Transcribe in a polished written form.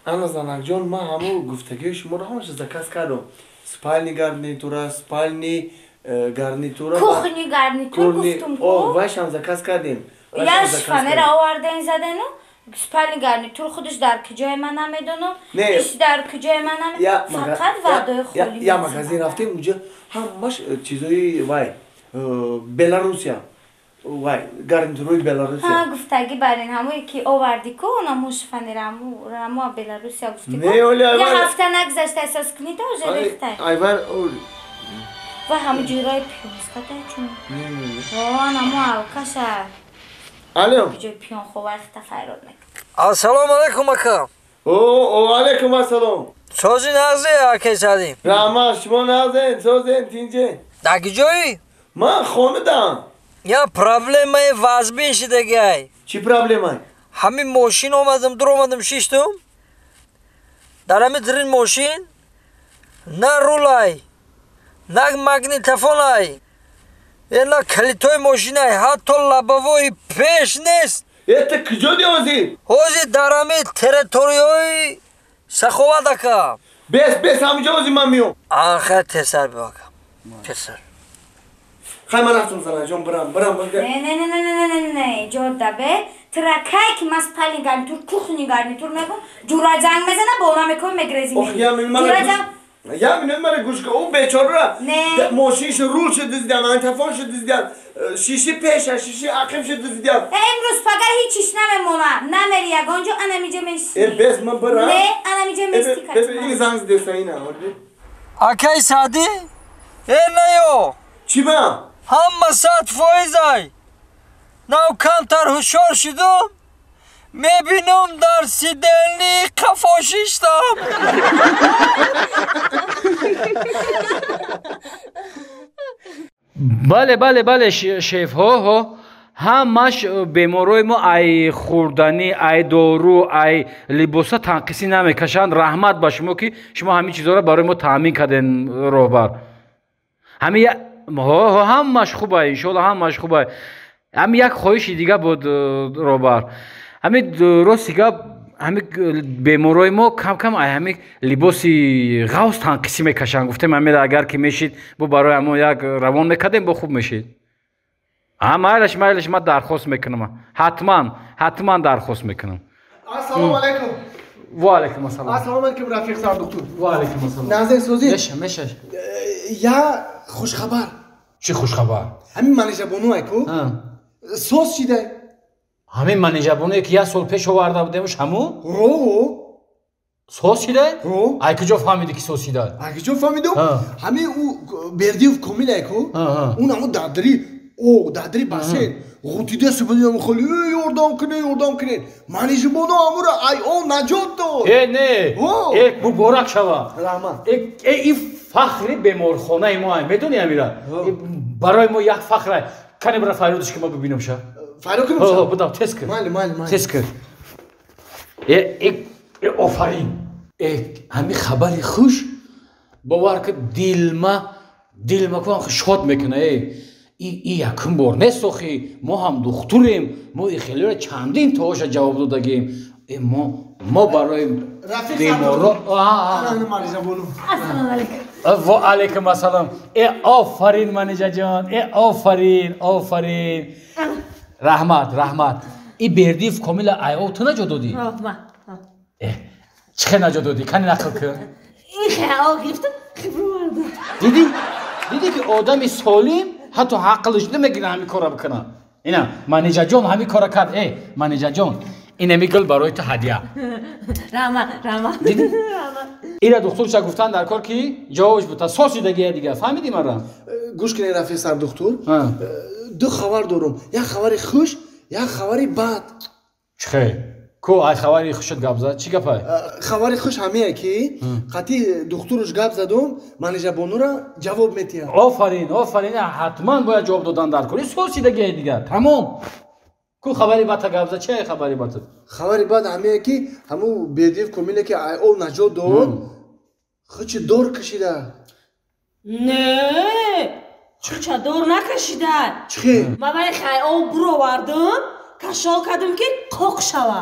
Ана занакҷон, ман ҳамо гуфтагиҳои шуморо ҳамаша заказ кардам. Спальный гарнитура, спальный гарнитура, кухни гарнитур гуфтум ку. О, вайшам заказ кардем. Я шифонера оварден задену. Спальный гарнитур худаш дар куҷои ман намедонам. Иш дар куҷои ман намедонам. Фақат ваъдаи холӣ. Я магазин рафтем, унҷа ҳамаш чизои вай Беларусия. Вай, гарнитурои Беларусия. Ҳа, гуфтагӣ барин ҳамое ки овардӣ ку, онамо шифонера ҳамо Беларусия гуфтӣ ку. Я ҳафта нагзашта эҳсос кунӣ та уже рехтай. Айвар ва ҳама ҷойрои пиёзкатай чун. Анамо алкаша. Алло. Ҷои пиён ховайхта файрод мекунад. Ассалому алайкум ака. О, алайкум ассалом. Сози нағзе акай Саъдӣ? Раҳмат, шумо нағзен, созен, тинҷен. Дар куҷоӣ? Ман хонадам. Я проблемаи вазбин шидагиай. Чӣ проблемай? Ҳамин мошин омадам, дур омадам, шиштум. Дар ҳамин дирин мошин на рулай, на магнитофонай, на калитои мошинай, ҳатто лабавои пеш нест. Это куҷо диҳозир? Ҳозир дар ҳамин территорияи Саховат ака. Бес, бес, ҳаминҷо ҳозир ман меом. Ахир тезтар биё ака, тезтар. Хай ман рафтам занаҷон, бирам, бирам. Не, не, не, не, не, не, не, ҷода бе. Тракай ки ман спальный гарнитур, кухни гарнитур мегум, ҷура ҷанг мезана, боло мекунам, мегрезӣ. Ох, я Я минут мара гӯш кун, ӯ бечораро мошиншо, рулшо дуздидан, магнитофоншо дуздидан, шиши пеша, шиши ақибшо дуздидан. Имрӯз пага ҳеҷ иш намемона. Намери ягон ҷо, анамиҷа мешинӣ. Э, бес ман бирам. Не, анамиҷа мести кати. Ин занг задеса ина. Акай Саъдӣ? Э, наё. Чӣ ба? Ҳама 100% ай. Нав камтар ҳушёр шудум. Мебинам дар сидельни қафо шиштам. Бале, бале, бале, шеф, ҳо, ҳо. Ҳамаш беморои мо ай хӯрданӣ, ай дору, ай либоса танқисӣ намекашанд. Раҳмат ба шумо ки шумо ҳамин чизҳоро барои мо таъмин карден, роҳбар. Ҳамин ҳо, ҳо, ҳамаш хубай, иншоалло ҳамаш хубай. Ҳамин як хоҳиши дига буд, роҳбар. Ҳамин рости гап, ҳамин беморои мо кам-кам ай ҳамин либоси ғавз танқисӣ мекашанд. Гуфтем ҳамин агар ки мешид, бо барои ҳамон як равон мекардем, бо хуб мешид. А майлаш, майлаш, ман дархост мекунам. Ҳатман, ҳатман дархост мекунам. Ассалому алайкум. Ва алайкум ассалом. Ассалому алайкум, рафиқ сардухтур. Ва алайкум ассалом. Назир созӣ? Меша, меша. Я хушхабар. Чӣ хушхабар? Ҳамин манижабону ай ку? Соз шида. Ҳамин манижабоне ки як сол пеш оварда будемш ҳамун? Ро. Соз шида? Ро. Ай куҷо фаҳмидӣ ки соз шида? Ай куҷо фаҳмидум? Ҳамин ӯ Бердиев Комил ай ку? Он ҳамун дадри, о, дадри бассейн. Ғутида субҳ хали, ёрдам кунед, ёрдам кунед. Манижабону ҳамуро ай о наҷот дод. Э, не. Э, муборак шава. Раҳмат. Э, ин фахри беморхонаи мо ай, медонӣ ҳамира? Барои мо як фахр ай. Кане бира фарёдаш ки ма бибинам ша. Фарёд кунам ша? Будам, тез кун. Майли, майли, майли. Тез кун. Э, э, э, офарин. Э, ҳамин хабари хуш бовар ки дилма, дилма кун шод мекуна, э. И якум бор нест охи, мо ҳам духтурем, мо и хелеро чандин тоша ҷавоб додагем. Э, мо барои беморо. Ассалому алайкум. Ва алайкум ассалом. Э, офарин манижаҷон, э, офарин, офарин. Раҳмат, раҳмат. И Бердиев Комила ай о ту наҷот додӣ? Э, чӣ хел наҷот додӣ? Кани нақл кун. Ин хел гирифтам, хибру вардам. Дидӣ? Дидӣ ки одами солим ҳатто ҳақлиш намегира ҳамин корро бикунад. Ина манижаҷон ҳамин корро кард. Э, манижаҷон, ин ҳамин гул барои ту ҳадя. Раҳмат, раҳмат. Дидӣ? Ира духтурча гуфтан дар кор ки ҷавобш бута сосидагия дига. Фаҳмидӣ маро? Гӯш кунед рафиқ сардухтур. Ду хабар дорум. Як хабари хуш, як хабари бад. Чӣ хел? Ку ай хабари хушат гап зад? Чӣ гапай? Хабари хуш ҳамее ки қатъи духтуруш гап задум, манижабонура ҷавоб метиҳад. Офарин, офарин, ҳатман бояд ҷавоб додан дар кор. Сосидагия дига. Тамом. Ку хабари бадта гап зад? Чӣ хабари бад? Хабари бад ҳамее ки ҳамун Бердиев Комиле ки ай о наҷот дод, хучи дор кашида. Не, хуча дор накашида. Чӣ? Ман вале хай об буровардам, кашол кардам ки қоқ шава.